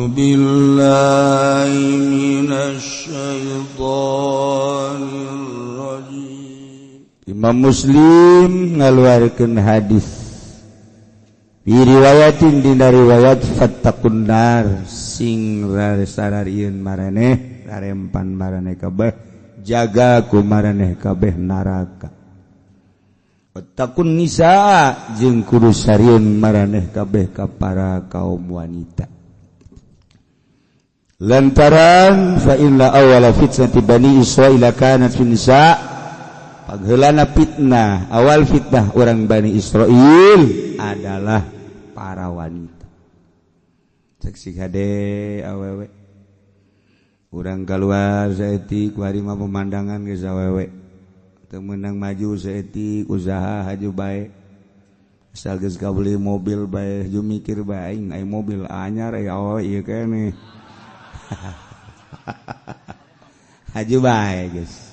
A'udzu billahi minasyaitonir rajim. Imam Muslim ngaluarkeun hadis bi riwayatin dina riwayat fattaqun nar sing sararieun maraneh rarempan maraneh kabeh jaga ku maraneh kabeh neraka. Wattaqun nisa jeung kudu sarieun maraneh kabeh ka para kaum wanita. Lantaran fa inna awwala fitnati bani Israila kanat fin nisa, pangheulana fitnah awal fitnah orang Bani Israil adalah para wanita. Cek si hade awewe urang keluar saeutik kuari mah pemandangan geus awewe teu meunang maju saeutik usaha haju bae asal geus kabeli mobil bae haju mikir bae aing aya mobil anyar aya awewe ieu keneh. Haju bae geus.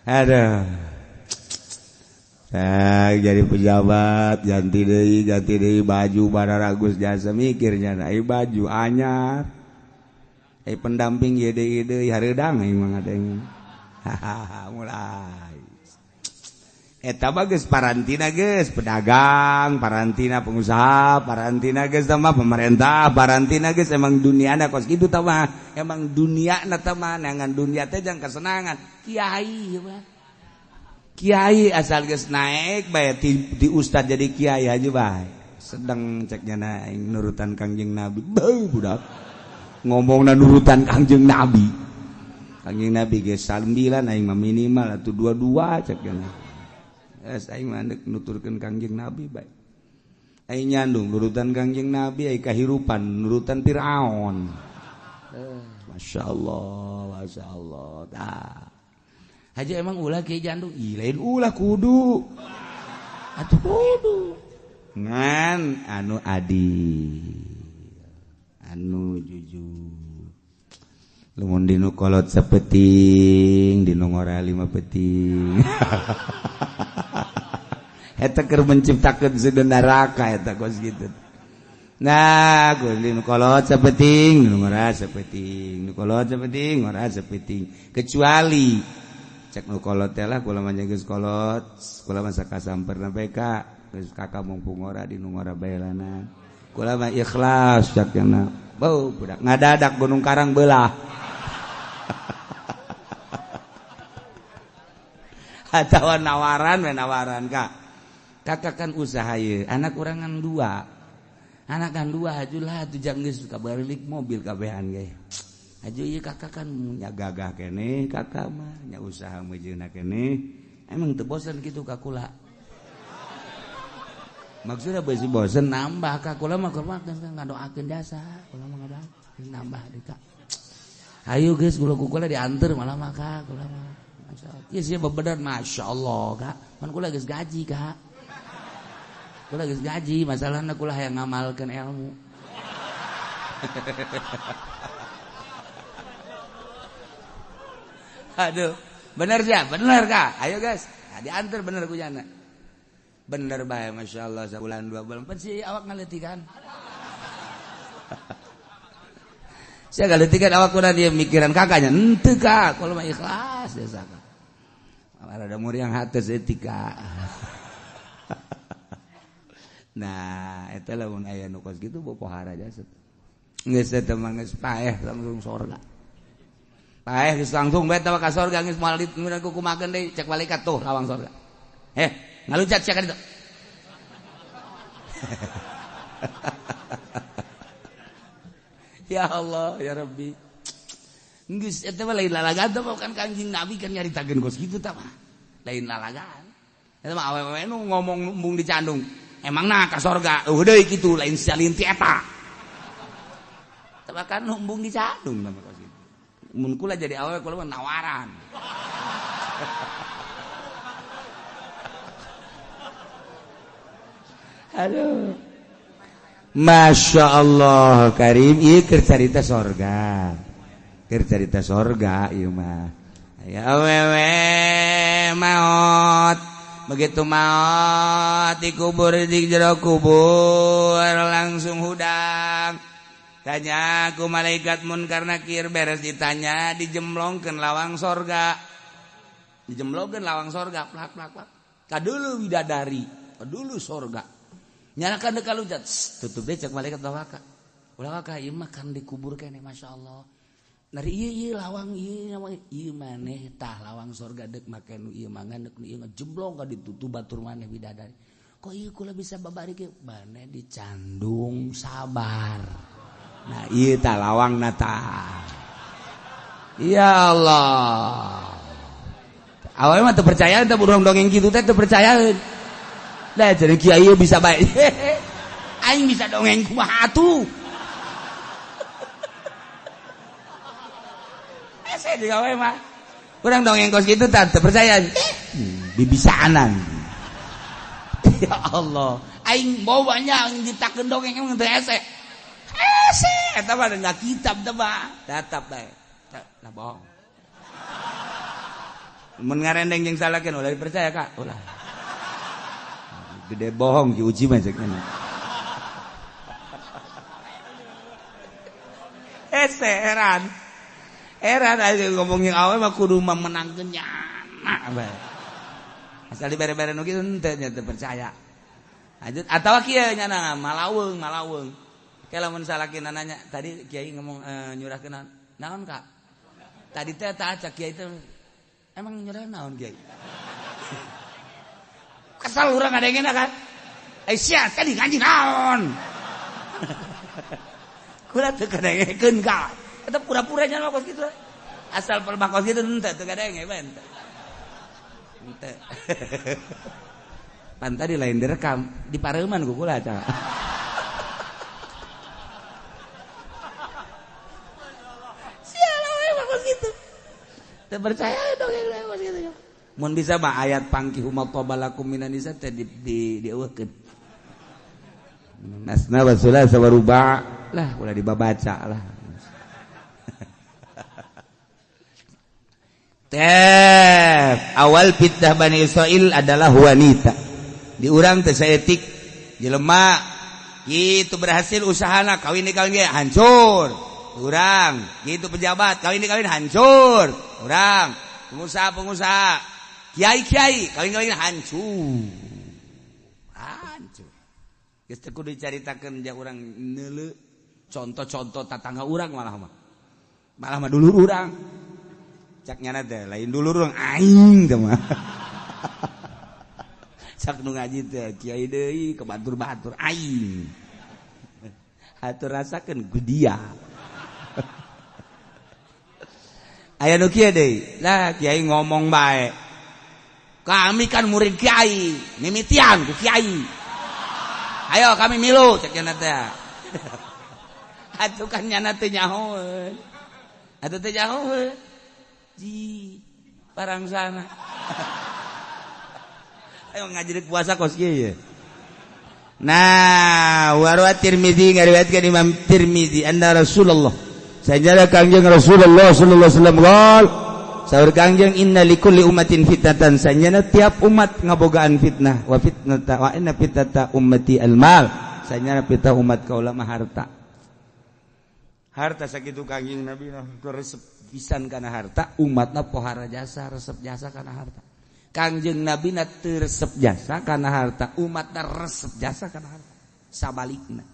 Aduh. Jadi pejabat ganti deui baju bararagus jasa mikirnya aya baju anyar. Aya pendamping ieu deui deui hareudang aing mah ngadeng. Mulai. Eta mah geus parantina geus pedagang, parantina pengusaha, parantina geus mah pemerintah, parantina geus emang duniana kos kitu tah mah. Emang duniana tah mah neangan dunia teh jang kesenangan. Kiai mah. Kiai asal geus naik bae di ustad jadi kiai aja bae. Sedang ceknya aing nurutan Kangjeng Nabi. Beuh budak. Ngomongna nurutan Kangjeng Nabi. Kangjeng Nabi geus 9 aing mah minimal atuh 22 ceknya. Aing mah ndek nuturkeun Kangjeng Nabi bae. Aing nyandung nurutan Kangjeng Nabi, aing kahirupan nurutan Firaun. Masya Allah, Masya Allah. Tah. Haji emang ulah kieu jandung? Ih, lain ulah kudu. Atuh kudu. Ngan anu adil, anu jujur. Lamun dinu kolot sapeting, dinu ngora 5 peting. Eta keur menciptakeun seudeuh neraka eta kos kitu. Nah, dinu kolot sapeting, dinu ngora sapeting, dinu kolot sapeting, ngora sapeting. Kecuali cek nu kolot teh lah kula mah geus kolot, kula mah sakasamperna bae ka, geus kakak mumpung ngora dinu ngora bae lana. Kula mah ikhlas cak cenah. Bau budak ngadadak Gunung Karang belah. Atawa nawaran we nawaran kak. Kakak kan usaha ye, anak urangan dua. Anak kan dua hajulah atuh jang geus kabarelik mobil kabehan ge. Haju ieu kakak kan nya gagah keneh kakak mah nya usaha mejeuna keneh. Emang teu bosen kitu ka kula. Maksudna beusi bosen nambah ka kula mah kumaha ngadoakeun jasa, kula mah ngadoakeun nambah deui ka. Hayu geus kula ku kula dianter malah mah ka kula mah. Masyaallah. Ieu sia bebener masyaallah kak. Pan kula geus gaji kak. Kula geus gaji, masalahna kula hayang ngamalkeun ilmu. Aduh, bener sia, bener kak. Ayo guys, nah, diantar bener ku jana. Bener bae masyaallah sabulan 2 bulan pan si awak ngaleutikan. Sia ngaleutikan awak kurang dia mikiran kakaknya. Henteu kak, kalau mah ikhlas jasa kak. Rada muriang hate seetik kak. Nah, eta lamun aya nu kos kitu bopohara jasa. Geus eta mah geus paeh langsung sorga. Paeh geus langsung bae teh ka sorga geus moal ditemuan ku kumakeun deui cek malaikat tuh lawang sorga. Ngaluncat sia ka ditu. Ya Allah, ya Rabbi. Geus eta mah lain lalagan teh kan Kangjeng Nabi kan nyaritakeun kos kitu tah mah. Lain lalagan. Eta mah awewe nu ngomong embung dicandung. Emang nah ka sorga eueuh deui kitu lain salinti eta. Tah kan embung dicandung tah mah kos kitu. Mun kula jadi awewe kula mah nawaran. Aduh. Masya Allah Karim, ieu keur carita sorga. Keur carita sorga ieu mah. Aya awewe maot. Begitu maot dikubur di jero kubur langsung hudang. Tanya ku malaikat Munkar Nakir, beres ditanya dijemlongkeun lawang sorga. Dijemlongkeun lawang sorga, plak plak plak. Kadulu widadari, kadulu sorga. Nyalakan deuk kaluncat, tutup deh cek malaikat ulah waka. Ulah waka ieu mah kan dikubur keneh, masyaallah. Nari ieu ieu lawang ieu ieu maneh tah lawang sorga deuk make nu ieu mangan deuk nu ieu ngejemblong ka ditutup batur maneh widadari. Kok ieu kula bisa babari kieu? Maneh dicandung sabar. Nah ieu tah lawangna tah. Ya Allah. Awalnya mah teu percaya teh urang dongeng kitu teh teu percayaeun. Lah jadi kiai bisa bae. Aing bisa dongeng kumaha atuh. Saya juga we mah. Urang dongeng kos kitu tah teu percaya. Bibisaanan. Ya Allah, aing bawa nya nyiptakeun dongeng emang teu hese. Hese eta mah dina kitab teh mah. Tetep bae. Nah bohong. Mun ngarendeng jeung salakeun ulah dipercaya Kak, ulah. Gede bohong Ki Uji mah cek nya. Hese heran. Heran aja ngomongin awe mah kudu memenangkeun nyana bae. Asal dibere-bere nu kitu henteu nya teu percaya. Lanjut atawa kieu nyana malaweung malaweung. Ke lamun salakina nanya, tadi kiai ngomong nyurahkeun naon Kak? Tadi teh tah cak kiai teh emang nyurah naon kiai? Kesal urang ngadengena kan. Eh sia tadi ngaji naon? Kula teu kadengekeun Kak. Eta pura-pura nya mah kos kitu. Asal pelbah kos kitu henteu teu kadenge bae henteu. Henteu. Pan tadi lain direkam, di pareuman ku kula ca. Sial we mah kos kitu. Teu percaya dong kos kitu. Mun bisa mah ayat pangkihu ma qabalakum minan nisa teh di dieuweuhkeun. Nasna wa sulasa wa ruba' lah ulah dibabaca lah. Tep, awal fitnah Bani Israil adalah wanita. Di urang teh saeutik jelema kitu berhasil usahana kawin dikawin ge hancur. Urang kitu pejabat kawin dikawin hancur. Urang pengusaha-pengusaha, kiai-kiai kawin-kawin hancur. Hancur. Geus teu kudu dicaritakeun ja urang neuleu contoh-contoh tatangga urang malah mah. Malah mah dulur urang. Cak nyana teh lain dulur urang aing teh mah. Cak nu ngaji teh kiai deui ke batur-batur aing. Hatur rasakeun ku dia. Aya nu kieu deui. Lah kiai ngomong bae. Kami kan murid kiai, mimitian ku kiai. Ayo kami milu cek nyana teh. Atuh kan nyana teh nyahoeun. Atuh teh nyahoeun. Ji parang sana. Ayo ngaji puasa kos kieu ye. Nah, warwa Tirmizi ngariwayatkeun Imam Tirmizi anna Rasulullah sajada Kangjeng Rasulullah sallallahu alaihi wasallam qol saur Kangjeng inna likulli ummatin fitnatan sanjana tiap umat ngabogaan fitnah wa fitnata wa inna fitnata ummati almal sanjana fitnah umat kaula mah harta. Harta sakitu Kangjeng Nabi resep pisan kana harta umatna pohara jasa resep jasa kana harta. Kangjeng Nabi na teu resep jasa kana harta umatna resep jasa kana harta sabalikna.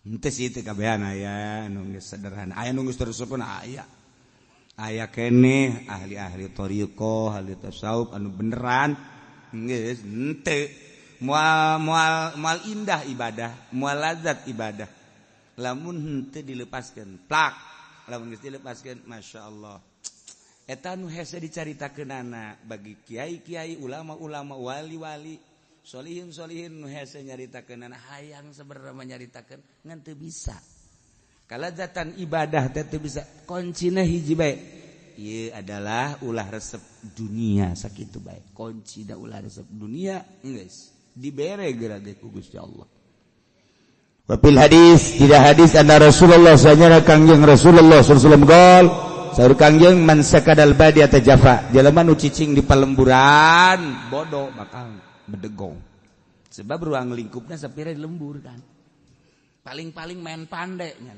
Henteu sih teu kabehan aya nu geus sederhana aya nu geus resepna aya. Aya keneh ahli-ahli thariqah ahli tasawuf anu beneran geus henteu moal moal moal indah ibadah moal lazat ibadah lamun henteu dilepaskeun plak lamun geus dilepaskeun masyaallah. Eta nu hese dicaritakeunana bagi kiai-kiai ulama-ulama wali-wali solihin-solihin nu hese nyaritakeunana hayang sebenarnya nyaritakeun ngan teu bisa. Kalazatan ibadah teh teu bisa kuncina hiji bae ieu adalah ulah resep dunia sakitu bae kunci da ulah resep dunia geus dibere geura ge ku Gusti Allah. Wa fil hadis tidak hadis anna Rasulullah sanyana Kangjeng Rasulullah sallallahu alaihi wasallam qol saur Kangjeng man sakadal badi atajafa jelema nu cicing di palemburan bodoh bakal bedegong sebab ruang lingkupna sapira di lembur kan. Paling-paling main pandai nya.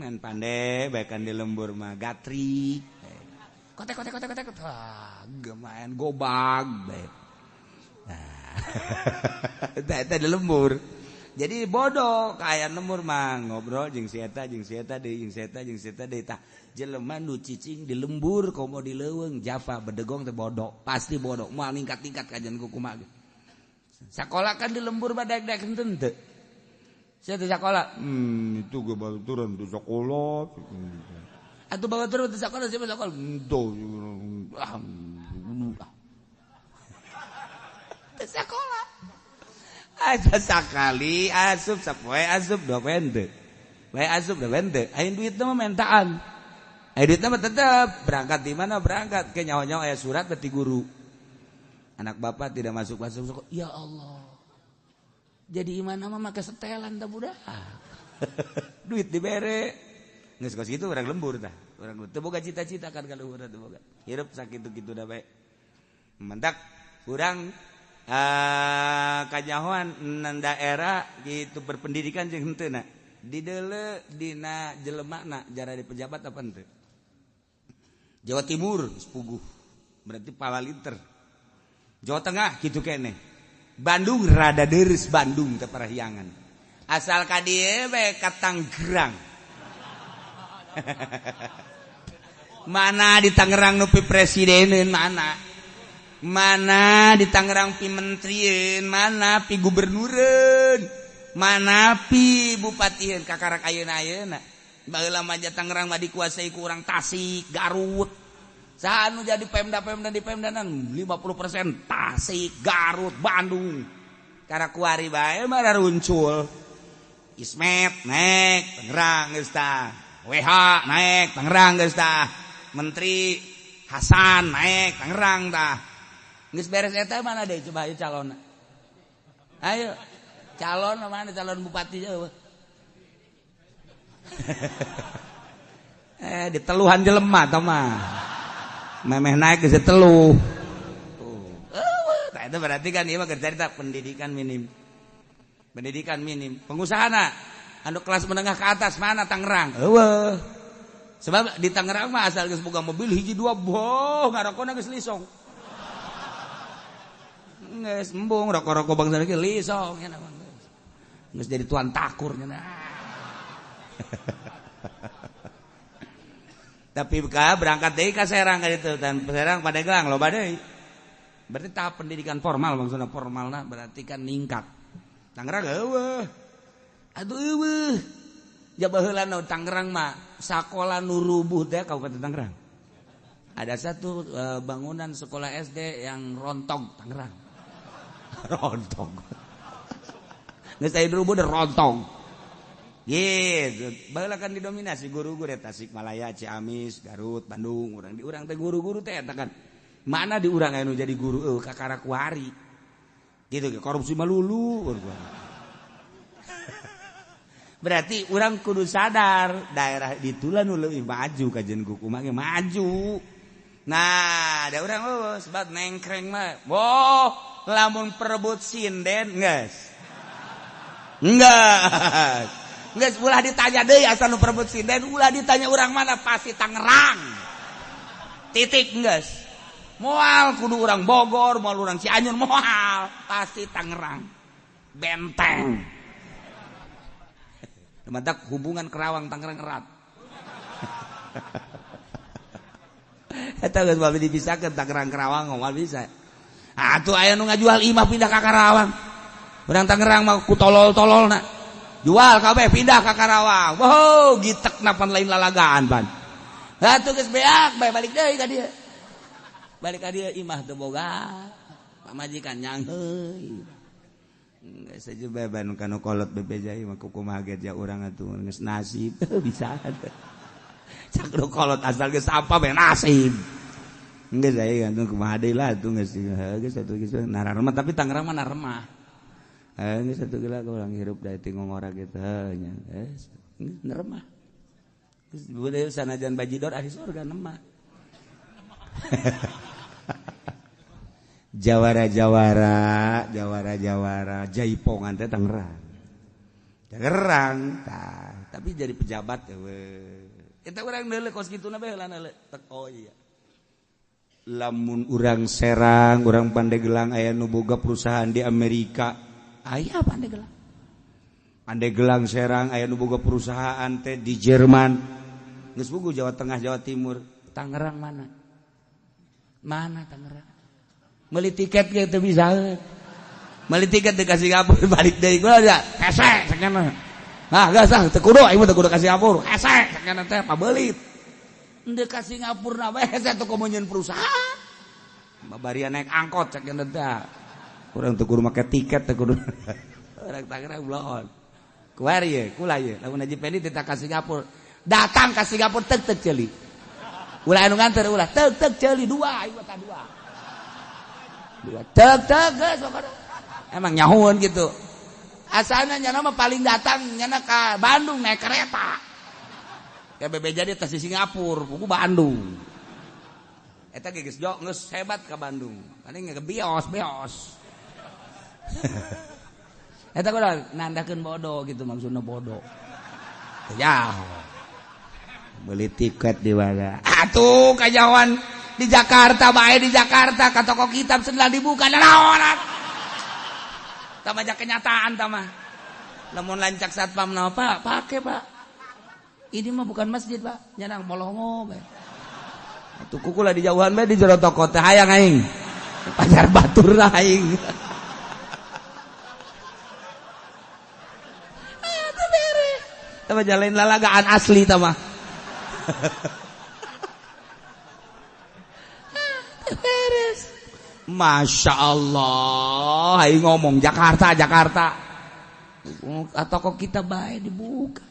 Main pandai baekan di lembur mah gatrik. Kotek kotek kotek kotek. Wah, main gobag bae. Nah. Eta di lembur. Jadi bodoh kaya lembur mah ngobrol jeung si eta jeung si eta deui jeung si eta jeung si eta deui tah. Jelema nu cicing di lembur komo di leuweung Java bedegong teh bodoh, pasti bodoh. Moal ningkat-ningkat kajian ku kumaha ge. Sakola kan di lembur mah daek-daek henteu teu. Saya teh sakola, itu ge baturan teu sakola. Atuh babaturan teu sakola siapa sakola? Henteu. Ah. Teu sakola. Asa sakali asup sapoe asup dua poe henteu. Bae asup dua poe henteu. Aya duitna mah mentaan. Aya duitna mah tetep berangkat di mana berangkat ke nyaho-nyaho aya surat berarti guru. Anak bapak tidak masuk-masuk sekolah. Ya Allah. Jadi imana mah make setelan tah budak. Duit dibere. Geus kos kitu urang lembur tah. Urang teu boga cita-cita kan ka luhur teu boga. Hirup sakitu-kitu da bae. Mentak urang kanyahoan daerah gitu berpendidikan jeung henteu na. Dideuleu dina jelemana jara di pejabat apa henteu. Jawa Timur geus puguh. Berarti palalinter. Jawa Tengah kitu keneh. Bandung rada deres Bandung teh parahyangan. Asal ka dieu bae ka Tangerang. Mana di Tangerang nu pi presideneun mana? Mana di Tangerang pi menterieun, mana pi gubernureun, mana pi bupatieun kakarak ayeuna-ayeuna. Baheula mah Tangerang mah dikuasai ku urang Tasik, Garut. Saha nu jadi pemda-pemda di pemdanan 50% Tasik, Garut, Bandung. Karakuari bae mah runcul. Ismet naik Tangerang geus tah. WH naik Tangerang geus tah. Menteri Hasan naik Tangerang tah. Geus beres eta mana deui coba ayo calonna. Ayo calon mana calon bupati jauh. Diteluhan jelema tah mah. Memeh naik geus teluh. Tuh. Tah itu berarti kan ieu mah cerita pendidikan minim. Pendidikan minim. Pengusahana anu kelas menengah ke atas mana Tangerang? Eueuh. Sebab di Tangerang mah asal geus boga mobil hiji dua boh ngarokona geus lisong. Geus embung rokok-rokok bangsa ge lisong nya geus jadi tuan takur nya. Tapi ka berangkat deui ka Serang ka ditu dan Serang Pandeglang loba deui. Berarti tahap pendidikan formal maksudna formalna berarti kan ningkat. Tangerang eueuh. Aduh eueuh. Ja baheula nu Tangerang mah sakola nu rubuh teh Kabupaten Tangerang. Ada satu bangunan sekolah SD yang rontong Tangerang. Rontong. Geus aya rubuh deh rontong. Gitu, baheula kan didominasi guru-guru Tasikmalaya, Ciamis, Garut, Bandung, urang di urang teh guru-guru teh eta kan. Mana di urang anu jadi guru eueuh kakarakuari. Gitu korupsi mah lulu. Berarti urang kudu sadar daerah ditulah nu leuwih maju kajian kumaha ge maju. Nah, da urang eueuh sebab nengkreng mah. Boh, lamun perebut sinden geus. Enggak. Geus ulah ditanya deui asal nu perebut sinden, ulah ditanya urang mana pasti Tangerang. Titik geus. Moal kudu urang Bogor, moal urang Cianjur, moal pasti Tangerang. Benteng. Mantap hubungan Kerawang Tangerang erat. Eta geus moal dipisahkeun Tangerang Kerawang moal bisa. Atuh aya nu ngajual imah pindah ka Karawang. Urang Tangerang mah ku tolol-tololna. Jual kabeh pindah ka Karawang. Wow, gitek napan lain lalagaan pan. Atuh geus beak bae balik deui ka dieu. Balik ka dieu imah teu boga. Pamajikan nyangheui. Geus saja bae ban kanu kolot bebeja ieu mah kumaha ge ja urang atuh geus nasib bisa. Cak nu kolot asal geus apa bae nasib. Geus aya gantung kumaha deui lah atuh geus geus atuh geus nararemah tapi Tangerang mah naremah. Geus satu gila urang hirup da ti ngongora gitu nya. Geus neremah. Geus budaya sanajan bajidor ahli surga nemah. Jawara-jawara, jawara-jawara jaipongan teh Tangerang. Tangerang tah, tapi jadi pejabat eueuh. Eta urang deuleu kos kituna bae heula deuleu. Tek oh iya. Lamun urang Serang, urang Pandeglang aya nu boga perusahaan di Amerika, aya Pandeglang. Pandeglang Serang aya nu boga perusahaan teh di Jerman. Geus bugu Jawa Tengah, Jawa Timur, Tangerang mana? Mana Tangerang? Meuli tiket ge teu bisa. Meuli tiket teu ka Singapura balik deui gua aja. Hese sakana. Ah geus ah teu kudu aing mah teu kudu ka Singapura. Hese sakana teh pabeulit. Ndek ka Singapura bae hese teu komo nyeun perusahaan. Babarian naik angkot sakana teh. Urang teu kudu make tiket teu kudu. Urang Tangerang bloon. Kuari ye, kula ye. Lamun Haji Pendi teh ka Singapura. Datang ka Singapura tek tek ceuli. Ulah anu nganter ulah tek tek ceuli dua aing mah dua. Dua tek tek geus pokona. Emang nyahueun gitu. Asalna nyana mah paling datang nyana ka Bandung naik kereta. Ya bebe jadi tas di Singapura, buku Bandung. Eta ge geus jok geus hebat ka Bandung. Paling ge bios-bios. Eta kudu nandakeun bodoh gitu maksudna bodoh. Ya. Beli tiket di mana? Atuh kajawan di Jakarta bae di Jakarta ka toko kitab setelah dibuka naon. Tah aja kenyataan tah mah. Lamun lancak satpam na Pak, pake Pak. Ini mah bukan masjid Pak, nyanang molongo bae. Atuh kukula di jauhan bae di jero toko teh hayang aing. Pacar batur lah aing. Atuh beres. Tah mah jalan lalagaan asli tah mah. Beres. Masya Allah, ayo ngomong Jakarta, Jakarta. Atau kok kita baik dibuka.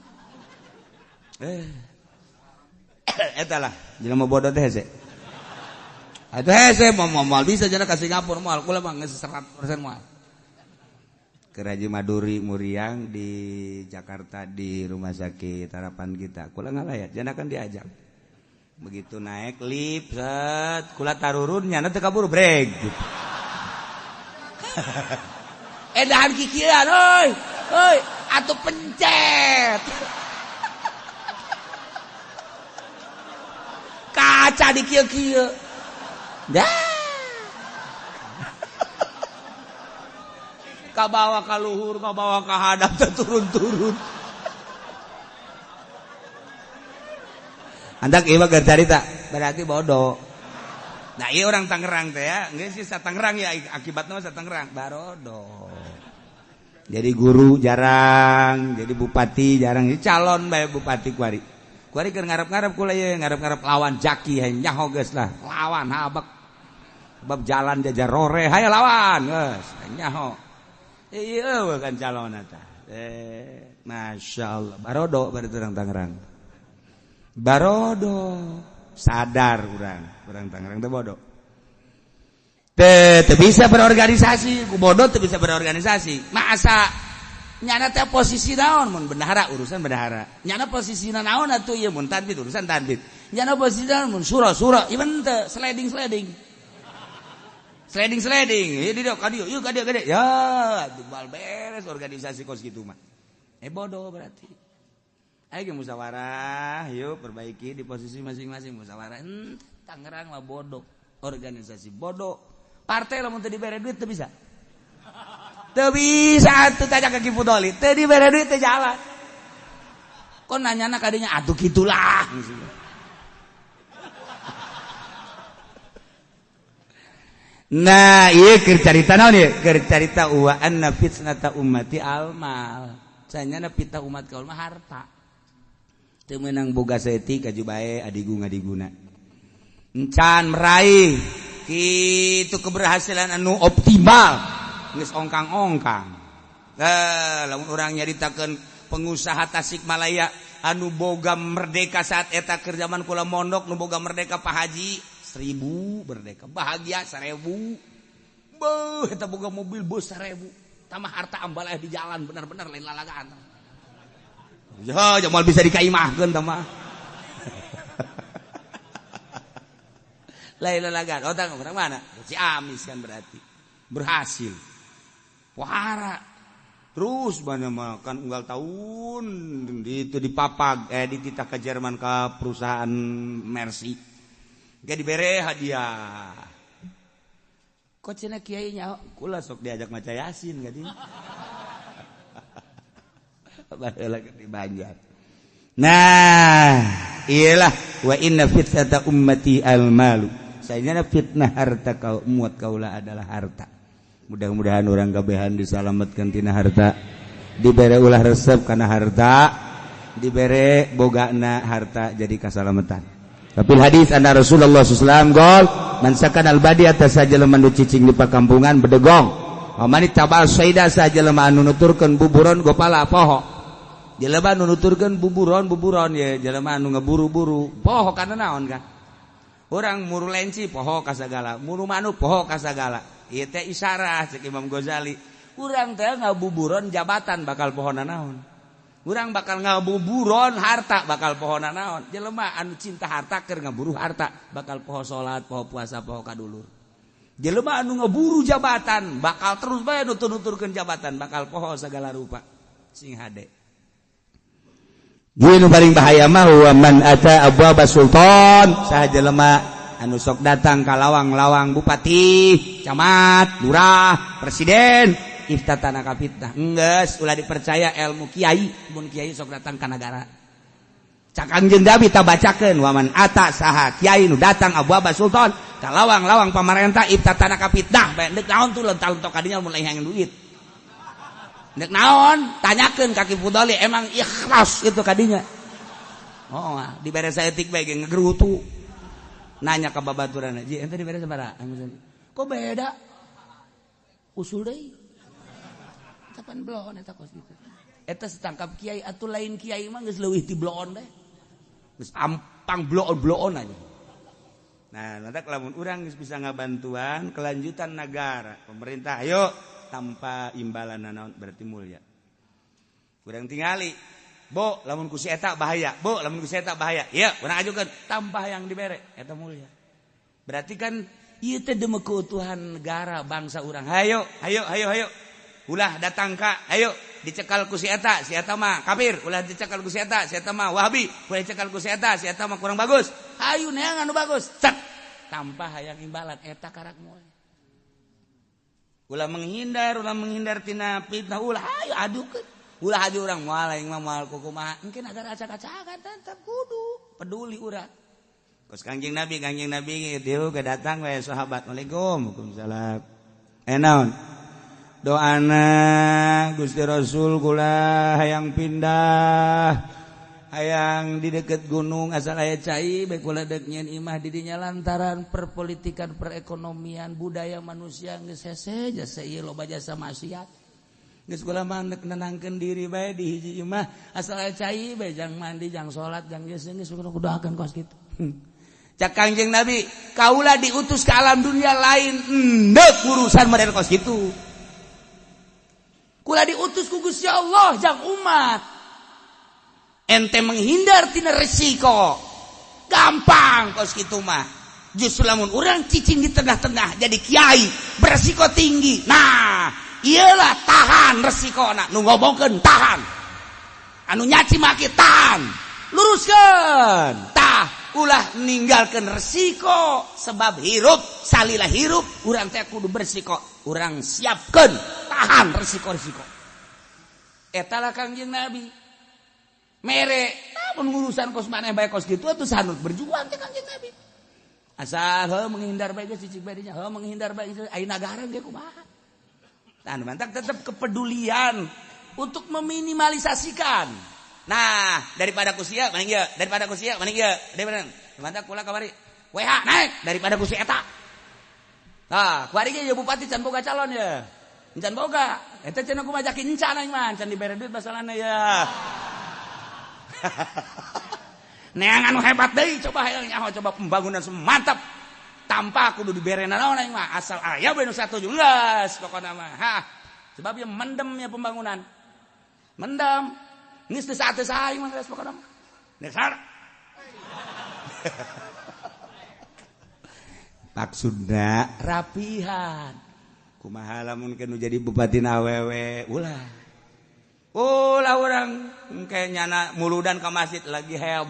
Eta lah, jelema bodoh teh hese. Atuh hese mau moal bisa jana ka Singapura moal, kula mah geus 100% moal. Ke Raji Maduri Muriang di Jakarta di rumah sakit Harapan Kita. Kula ngalayat, jana kan diajak. Begitu naik lift, set, kula tarurun nyana teu kabur brek gitu. Edahan kikian euy. Euy, atuh pencet. Kaca di kieu-kieu. Dah. Kabawa ka luhur, kabawa ka hadap teu turun-turun. Andak ieu mah keur carita, berarti bodoh. Nah, ieu orang Tangerang teh ya, geus sih sa Tangerang ya akibatna mah sa Tangerang, barodo. Jadi guru jarang, jadi bupati jarang, jadi calon bae bupati kuari. Kuari keur ngarep-ngarep kula ieu, ngarep-ngarep lawan Jaki hayang nyaho geus lah, lawan habek. Bab jalan jajar rore, hayo lawan geus, nyaho. Ieu kan calon eta. Masya Allah, barodo berarti orang Tangerang. Barodo sadar urang Tangerang teh bodoh. Teu bisa berorganisasi, ku bodoh teu bisa berorganisasi. Masa nyana teh posisi naon mun bendahara urusan bendahara. Nyana posisina naon atuh ieu mun tanbit urusan tanbit. Nyana posisi naon mun suro-suro, ieu teu sliding-sliding. Sliding-sliding, ieu di dieu ka dieu, ieu ka dieu ka dieu. Ya, atuh beres organisasi kos kitu mah. Bodoh berarti. Ayo musyawarah, yuk perbaiki di posisi masing-masing musyawarah. Tangerang mah bodoh, organisasi bodoh. Partai lamun teu dibere duit teu bisa. Teu bisa atuh tanya ka Ki Fudoli, teu dibere duit teu jalan. Kok nanyana kadinya atuh kitulah. Nah, ieu keur carita naon ieu? Keur carita wa anna fitnata ummati almal. Sanyana fitnah umat kaul mah harta. Teu meunang boga saeutik kaju bae adigung adiguna. Encan meraih kitu keberhasilan anu optimal geus ongkang-ongkang. Lamun urang nyaritakeun pengusaha Tasikmalaya anu boga merdeka saat eta keur zaman kula mondok nu boga merdeka Pak Haji 1000 merdeka bahagia 1000. Beuh eta boga mobil bus 1000. Tambah harta ambalaya di jalan benar-benar lain lalagaan. Ya, jamal bisa dikaimahkeun tah mah. Lain lalagaan. Oh, tang orang mana? Ciamis kan berarti. Berhasil. Pohara. Terus banyak makan unggal tahun itu dipapag dititah ke Jerman ke perusahaan Mercy. Gak dibere hadiah. Kok cenah kiai nya kula sok diajak maca Yasin kadinya. Baheula di Banjar. Nah, iyalah wa inna fitnata ummati al-malu. Sayana fitnah harta kau muat kaula adalah harta. Mudah-mudahan orang kabehan disalamatkan tina harta, dibere ulah resep karena harta, dibere bogana harta jadi kasalamatan. Tapi hadis anna Rasulullah sallallahu gol man sakan al badi atas saja jelema nu cicing di pakampungan bedegong. Wa man ittaba saida saja jelema anu nuturkeun buburon gopala poho. Jelema anu nuturkeun buburon-buburon ye jelema anu ngeburu-buru poho kana naon kan. Urang muru lenci poho ka sagala, muru manuk poho ka sagala. Ieu teh isyarah cek Imam Ghazali. Urang teh ngabuburon jabatan bakal pohona naon. Urang bakal ngabuburon harta bakal pohona naon. Jelema anu cinta harta keur ngaburu harta bakal poho salat, poho puasa, poho kadulur. Jelema anu ngaburu jabatan bakal terus bae nutur-nuturkeun jabatan bakal poho sagala rupa. Sing hade. Ieu nu paling bahaya mah wa man ata abwaba sultan, saha jelema anu sok datang ka lawang-lawang bupati, camat, lurah, presiden, iftatana ka fitnah. Enggeus ulah dipercaya ilmu kiai, mun kiai sok datang ka nagara. Cak Kangjeng Nabi ta bacakeun wa man ata saha kiai nu datang abwaba sultan ka lawang-lawang pamarentah iftatana ka fitnah. Bae deuk naon tuh lental-lentok ka dinya mun lain hayang duit. Deuk naon? Tanyakeun ka Ki Fudoli emang ikhlas itu ka dinya. Oh, dibere saeutik bae ge ngegerutu. Nanya ke babaturan, "Ji, ente dibere sabaraha?" Kok beda? Usul deui. Kapan bloon eta kos kitu. Eta setangkap kiai atuh lain kiai mah geus leuwih ti bloon deh. Geus ampang bloon-bloon aja. Nah, nanti lamun urang geus bisa ngabantuan kelanjutan negara, pemerintah ayo tanpa imbalan naon berarti mulia. Urang tingali, bo lamun ku si eta bahaya, bo lamun ku si eta bahaya. Ieu urang ajukeun tanpa yang dibere eta mulia. Berarti kan ieu teh demi keutuhan negara bangsa urang. Hayo, hayo, hayo, hayo. Ulah datang ka, hayo dicekal ku si eta mah kafir, ulah dicekal ku si eta mah Wahabi, ulah dicekal ku si eta mah kurang bagus. Hayu neangan nu bagus. Cek tanpa hayang imbalan eta karak mulia. Ulah menghindar tina fitnah, ulah hayu adukeun. Ulah hayu urang moal aing mah moal kukumaha. Engke agar acak-acakan tetep kudu peduli urang. Kos Kangjeng Nabi kieu ge datang we sahabat. Waalaikum waalaikumsalam. Naon? Doana Gusti Rasul kula hayang pindah hayang di deket gunung asal aya cai bae kula deuk nyieun imah di dinya lantaran perpolitikan perekonomian budaya manusia geus hese jasa ieu loba jasa maksiat. Geus kula mah neuk nenangkeun diri bae di hiji imah asal aya cai bae jang mandi jang salat jang geus geus kudu doakeun kos kitu. Cak Kangjeng Nabi, kaula diutus ke alam dunia lain endek urusan model kos kitu. Kula diutus ku Gusti Allah jang umat. Ente menghindar tina resiko. Gampang kos kitu mah. Justru lamun urang cicing di tengah-tengah jadi kiai beresiko tinggi. Nah, iyalah tahan resikona. Nu ngomongkeun tahan. Anu nyaci maki tahan. Luruskeun. Tah, ulah ninggalkeun resiko sebab hirup salila hirup urang teh kudu beresiko. Urang siapkeun tahan resiko-resiko. Eta lah Kangjeng Nabi. Mere lamun urusan kos maneh bae kos kitu atuh sanut berjuang teh Kangjeng Nabi. Asal heuh menghindar bae geus cicing bae dinya, heuh menghindar bae ai nagara ge kumaha. Tah mantak tetep kepedulian untuk meminimalisasikan. Nah, daripada ku sia mending ieu, daripada ku sia mending ieu, daripada mantak kula kamari WH naik daripada ku si eta. Nah, kuari ge bupati can boga calon ya. Can boga. Eta cenah ku majakin encan aing mah, can dibere duit masalahna ya. Neangan nu hebat deui coba hayang nyaho coba pembangunan semantap. Tanpa kudu dibere naon aing mah, asal aya we nu satuju geus pokona mah. Hah. Sebab ieu mendem ya pembangunan. Mendem. Geus teu saat aing mah geus pokona mah. Dasar. Maksudna rapihan. Kumaha lamun nu jadi bupati awewe ulah. Ulah urang engke nyana muludan ka masjid lagi head.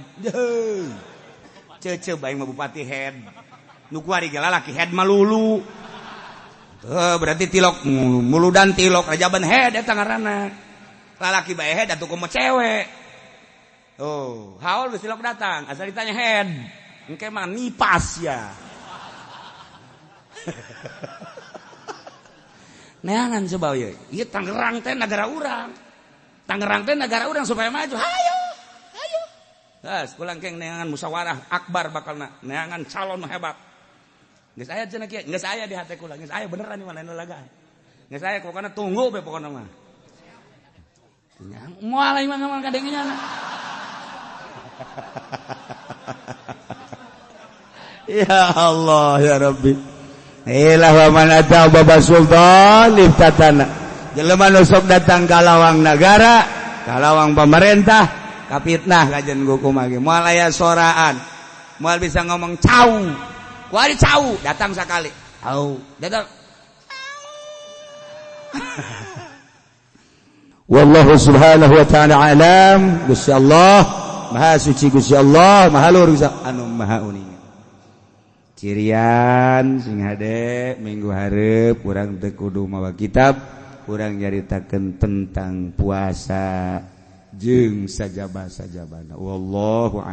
Cece bae mah bupati head. Nu kuari ge lalaki head malulu. Berarti tilok muludan tilok rajaban head eta ngaranna. Lalaki bae head atuh kumaha cewek. Oh, haul geus tilok datang, asal ditanya head. Engke mah nipas ya. Neangan coba ieu. Ieu Tangerang teh nagara urang. Tangerang teh nagara urang supaya maju. Hayo, hayo. Geus pulang keng neangan musyawarah akbar bakalna, neangan calon hebat. Geus aya cenah kieu, geus aya di hate kula, geus aya beneran ieu mah lain lalaga. Geus aya pokona tunggu be pokona mah. Moal mah ngamal kadengenya. Ya Allah ya Rabbi. Ilah wa man ata baba sultan iftatana. Jelema nu sok datang ka lawang nagara, ka lawang pemerintah, kapitnah kajen kumaha ge. Moal aya soraan. Moal bisa ngomong cau. Kuari cau, datang sakali. Cau, datang. Wallahu subhanahu wa ta'ala alam. Gusti Allah Maha suci, Gusti Allah Maha luhur, Gusti anu Maha uning. Cirian sing hade minggu hareup urang teu kudu mawa kitab, urang nyaritakeun tentang puasa jeung sajaba-sajabana. Wallahu